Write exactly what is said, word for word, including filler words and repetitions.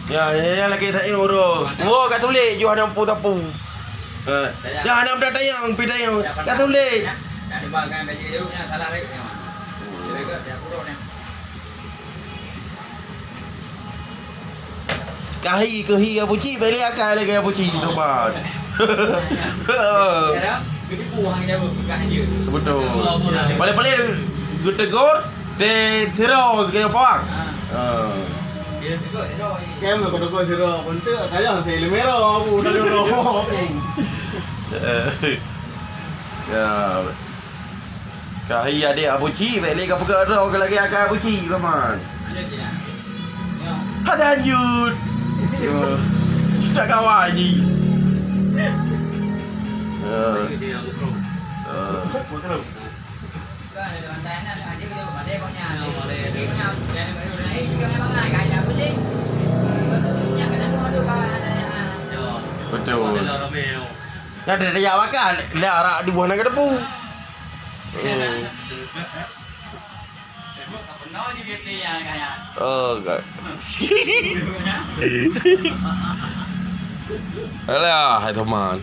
Ya, ya, ya, lagèe tayang uroe. Wo, ka tuléh, ju hana peue-peue. Eh, ya, hana peue tayang, pi tayang. Ka tuléh. Kahi, kahi Abu Cik, bèk lé akai lagèe Abu Cik, teuma. Betul. Paling-paling geutegur, teuh sidroe keu pawang. Ha. Kem keu tegur sidroe pun teuh, kayang si limero Abu, tadi roh. Ya. Kahi adék Abu Cik, bèk lé ka peugah droe keu lagèe akai Abu Cik, Rahman. Hana lanjut. Ya. Tak kawan ji. Ya. Ya. Betul. Kan ada yang makan, dah arak dua nak ke debu. Hmm. Oh, God. Alah, hai teman.